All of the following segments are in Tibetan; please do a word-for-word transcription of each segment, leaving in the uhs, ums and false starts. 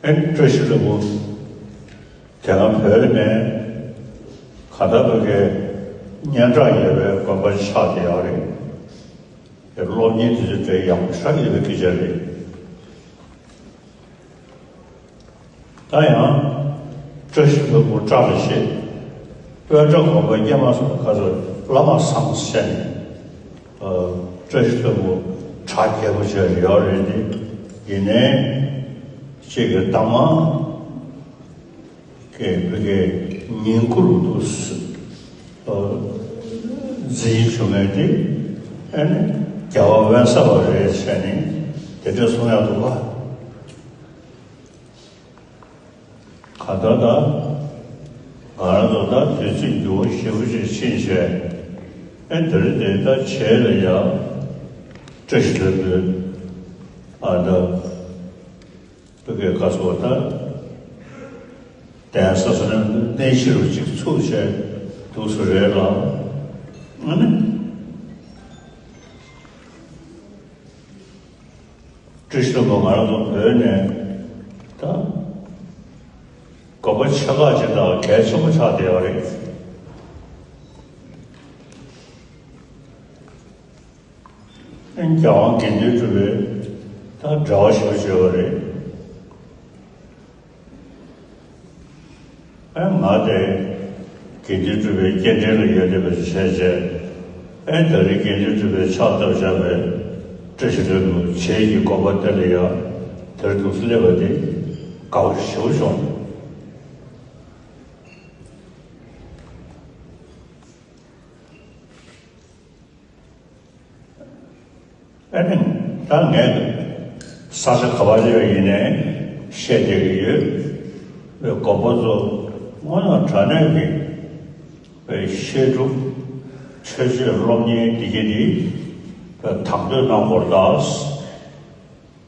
ཨེ་བཀྲ་ཤིས་ལྷུན་པོ་དེ་སྔ་བོད་ནས་ག་ད་བོད་ཀྱི་སྙན་གྲགས་ཡོད་པའི་དགོན་པ་ཆགས་བསྡད་ཡོད་རེད། དེ་སློབ་གཉེར་དེ་ཚོ་དེ་ཡག་པོ་ཞེ་དྲག་ཡོད་པའི་སྐད་ཆ་རེད། ད་ཡང་བཀྲ་ཤིས་ལྷུན་པོ་བཀྲ་ལ་ཤེས། སྤོས་སྒྲ་དགོན་པ་སྙེ་མ་སོགས་ཁ་སོགས་བླ་མ་བསམ་བྱས་ནས་བཀྲ་ཤིས་ལྷུན་པོ་གྲ་རྒྱས་པོ་བྱས་ཡོད་རེད་དེ། ཡིན་ནའི་གཅིག་གི་དང་མ་གི་བོད་ཀྱི་ཉིང་ཁུ་རུ་དུ་འཛིན་བྱུང་བའི་དེ་ཨ་ནི་རྒྱལ་བ་དབེན་ས་པ་རེད་བྱས་ནས་དེ་འདྲ་གསུང་ཡག་འདུག་ག་ག་ད་ད་ང་རང་ཚོ་ད་དུས་ཚོད་འགྱུར་བ་ཞེ་པོ་ཅིག་ཕྱིན་བྱས་ཨེ་འདི་རེད་དེ། ད་བྱས་ལ་ཡ་བཀྲ་ཤིས་ལྷུན་པོའི་ཨ་ད་བོད་ཀྱི་ཁ་སོ་ད་གདན་ས་སོ་ནས་གནས་ཤིག་རུ་ཅིག་ཚུགས་བྱས་འདུག་སུ་རེད་ལ། ཨ་ནི། བཀྲ་ཤིས་ལྷུན་པོ་ང་རང་ཚོ་བོད་ནས་ད་དགོན་པ་ཆེ་ཁག་ཅིག་དང་གལ་ཆེན་པོ་ཆགས་བསྡད་ཡོད་རེད། ཨ་ནི་རྒྱལ་དབང་དགེ་འདུན་གྲུབ་པའི་ད་འབྲེལ་བ་ཞེ་པོ་ཅིག་ཡོད་རེད། ཨེ་ང་དེ་དགེ་འདུན་གྲུབ་པའི་སྐྱེ་ཕྲེང་ལ་ཡོད་བསྡད་པ་ཞིག་བྱས་རྗེས། ཨེ་ད་རེས་དགེ་འདུན་གྲུབ་པའི་ཕྱག་བཏབ་བཞག་པའི་བཀྲ་ཤིས་ལྷུན་པོ་བྱེས་ཀྱི་དགོན་པ་དེ་ལ་ཡང་དེར་འདུག་སེ་སླེབས་པ་དེ་དགའ་པོ་ཞེ་པོ་བྱུང་། ཨ་ནི་ད་ངས་ས་ཆ་ག་པར་སླེབས་ཡིན་ནའི་བཤད་བསྡད་ཀྱི་ཡོད། དགོན་པ་ཚོ་དངོས་གནས་དྲང་གནས་ཀྱི་བཤད་སྒྲུབ་ཆོས་སྤྱོད་སློབ་གཉེར་འདི་ག་འདི་དང་དོད་གནང་དགོས་རེད་ད།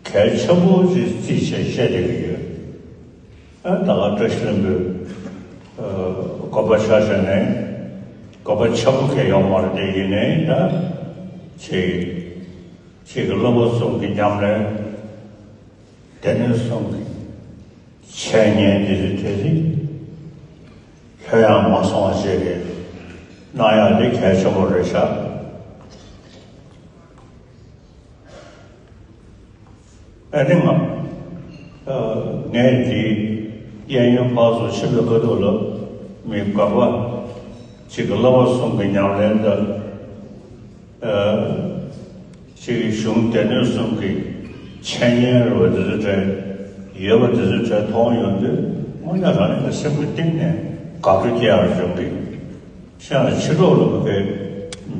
གལ་ཆེན་པོ་ཞིག་བརྩིས་བྱས་བཤད་བསྡད་ཀྱི་ཡོད། ཨ་ད་ག་བཀྲ་ཤིས་ལྷུན་པོའི་དགོན་པ་ཆ་བཞག་ནས་དགོན་པ་ཆེན་པོ་གང་ཡོད་མ་རེད་དེ། ཡིན་ནའི་ད་ཅིག་ཅིག་གི་བླ་མ་གསུམ་གྱི་ཉམས་ལེན། སྡེ་སྣོད་གསུམ་གྱི་འཆད་ཉན་འདི་ཚོའི་ཐད་དེ་ལྷོད་ཡངས་མ་སོང་བ་ཞིག་གི་གནང་ཡག་དེ་གལ་ཆེན་པོ་རེད་ཤག་ཨ་ནི་ང་ངས་འདི་གཡས་གཡོན་ཕར་ཚུར་ཕྱིན་པའི་ཁ་ཐུག་ལ་མི་དགོན་པ་གཅིག་གི་བླ་མ་གསུམ་གྱི་ཉམས་ལེན་དང་། ཨ་གཅིག་གི་གཞུང་སྡེ་སྣོད་གསུམ་གྱི་འཆད་ཉན་རུ་བ་དེ་ཚོ་འདྲ་ཡོད་པ་དེ་ཚོ་འདྲ་མཐོང་ཡོང་དུས་དངོས་གནས་རང་ཉིད་ཀྱི་སེམས་ཀྱི་གཏིང་ནས་དགའ་སྤྲོ་སྐྱེ་ཡག་བྱུང་གི། ཤ་ཕྱི་ལོགས་ལ་བོད་སྐད་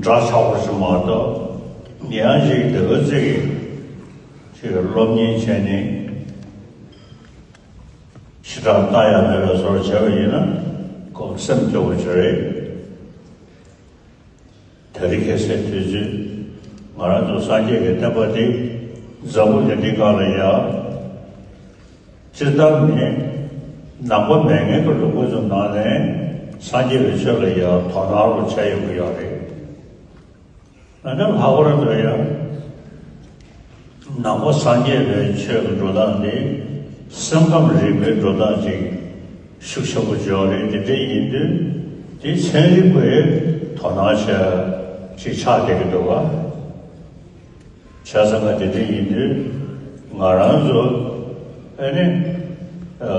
འདྲ་ཆགས་པ་ཞིག་མ་གཏོགས། ཡང་ཅིག་དེ་ག་ཅིག་གི་ཅིག་སློབ་གཉེར་བྱས་ནས་ཞེ་དྲག་ལྟ་ཡག་མེད་པའི་བཟོ་འདྲ་བྱས་པ་ཡིན་ན་ཁོང་སེམས་སྐྱོ་བོ་ཅིག་རེད། དེ་རིང་ཁ་སང་དུས་ཚོད་ང་རང་ཚོ་སངས་རྒྱས་ཀྱི་བསྟན་པ་འདི་འཛམ་བུ་གླིང་འདི་སྒང་ལ་ཡ། སྤྱིར་བཏང་ནི་ནང་པ་མེད་མཁན་གྱི་ལུང་པ་ཚོ་ནང་ནས་སངས་རྒྱས་པའི་ཆོས་ལ་ཡང་དོ་སྣང་རུ་བྱས་ཡོང་གི་ཡོད་རེད། ཨ་ནི་ལྷག་པར་དུ་ཡང་ནང་པ་སངས་རྒྱས་པའི་ཆོས་ཀྱི་འགྲོ་སྟངས་འདི་སེམས་ཁམས་རིག་པའི་འགྲོ་སྟངས་ཅིག་ཤུགས་ཆེན་པོ་འཇོག་རེད། དེ་འདྲ་ཡིན་དུས་དེ་ཚན་རིག་པས་དོ་སྣང་བྱས་ཅིག་ཆགས་བསྡད་ཀྱི་འདུག་ག་བྱས་ཙང་ང་དེ་འདྲ་ཡིན་དུས་ང་རང་ཚོ་ཨ་ནི་ཨ་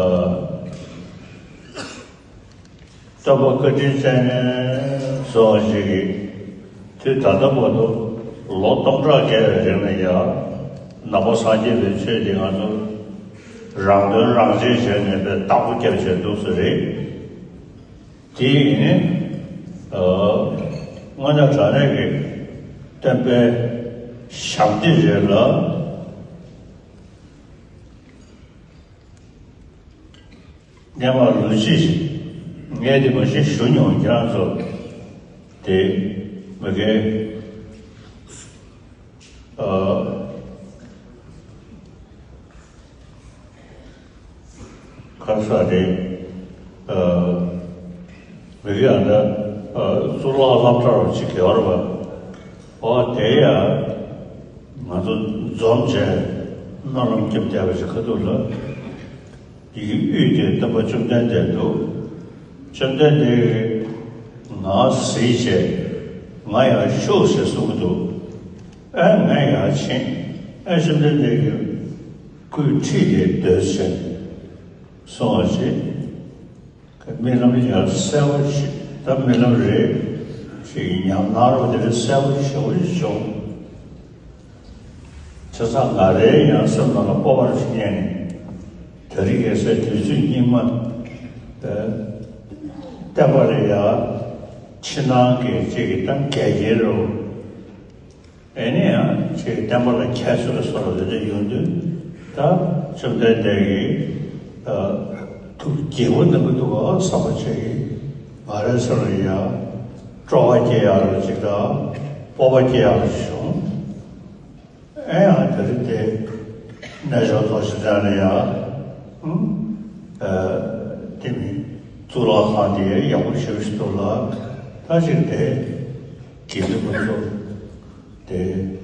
སྟོན་པ་བཀའ་དྲིན་ཅན་སོགས་ཞིག་གིས་དུས་ད་ལྟ་བར་དུ་ལོ་སྟོང་ཕྲག་བརྒལ་བའི་རིང་ལ་ཡང་ནང་པ་སངས་རྒྱས་པའི་ཆོས་འདི་ང་ཚོ་རང་དོན་རང་གཅེས་བྱས་ནས་དཔེ་བརྟག་པ་བརྒྱབ་བྱས་འདུག་ས་རེད། དེ་ཡིན་ནི་ཨ་དངོས་གནས་དྲང་གནས་ཀྱི་བསྟན་པའི་ཞབས་འདེགས་རེད་ལ། སྔོན་མ་ལོ་གཅིག་ངས་དེ་མ་གཞི་ཞུ་མྱོང་། ཁྱེད་རང་ཚོ་དེ་མི་དགེ་ཨ་ཁ་ས་དེ་ཨ་མི་དགེ་ཨ་ད་ཨ་གཙུག་ལག་སློབ་གྲྭ་རུ་ཅིག་གི་བར་བ། ཨོ་དེ་ཡ་ང་ཚོ་འཛོམས་བྱས་སྨོན་ལམ་རྒྱབ་བསྡད་པ་ཞིག་ཁ་ཐུག་ལ། ཡི་གེ་དབུས་དེ་སྟོན་པ་བཅོམ་ལྡན་འདས་འདུག་བཅོམ་ལྡན་འདས་ཀྱིས་ང་གཟིགས་བྱས། ང་ཡར་ཤོག་ཟེར་གསུང་གི་འདུག་ཨེ་ང་ཡར་ཕྱིན། ཨེ་བཅོམ་ལྡན་འདས་ཀྱིས་སྐུའི་འཁྲིས་དེ་སྡོད་བྱས་གསུང་བ་ཞིག་རྨི་ལམ་ཡང་གསལ་པོ་ཞིག་ད་རྨི་ལམ་རེད་ཅེས་ཉམས་སྣང་རོ་དེ་འདྲ་གསལ་པོ་ཞེ་པོ་ཞིག་བྱུང་། བྱས་ཙང་ང་རའི་ཡང་སེམས་ནང་ལ་སྤོབས་པ་ཞིག་རྙེད་ནས། དེ་རིང་ཁ་སང་དུས་ཚོད་སྙིགས་མ་བསྟན་པ་ལ་ཡང་ཕྱི་ནང་གི་ཅིག་གི་ད་འགལ་རྐྱེན་རོ། ཨེ་ནི་ཡང་ཅིག་བསྟན་པ་ལ་ཁྱད་གསོད་ལ་སོགས་པ་དེ་འདྲ་ཡོང་དུས། ད་བཅོམ་ལྡན་འདས་ཀྱིས་ཨ་ཐུགས་དགྱེས་པོ་གནང་གི་འདུག་ག་བསམ་པ་ཅིག་གིས་ང་རའི་སེམས་ལ་ཡང་སྤྲོ་བ་སྐྱེ་ཡག་རོ་ཅིག་དང་སྤོབས་པ་སྐྱེ་ཡག་རོ་ཞིག་བྱུང་། ཨེ་ཡང་དེ་རིང་དེ་གནས་མཆོག་ཐོག་ཆེན་དེ་ལ་ཡང་ཨ་དེ་མིན་གཙུག་ལག་ཁང་དེ་ཡག་པོ་ཞེ་པོ་ཞིག་འདུག་ལ། ད་ཅིག་དེ་དགེ་འདུན་པ་ཚོ་དེ།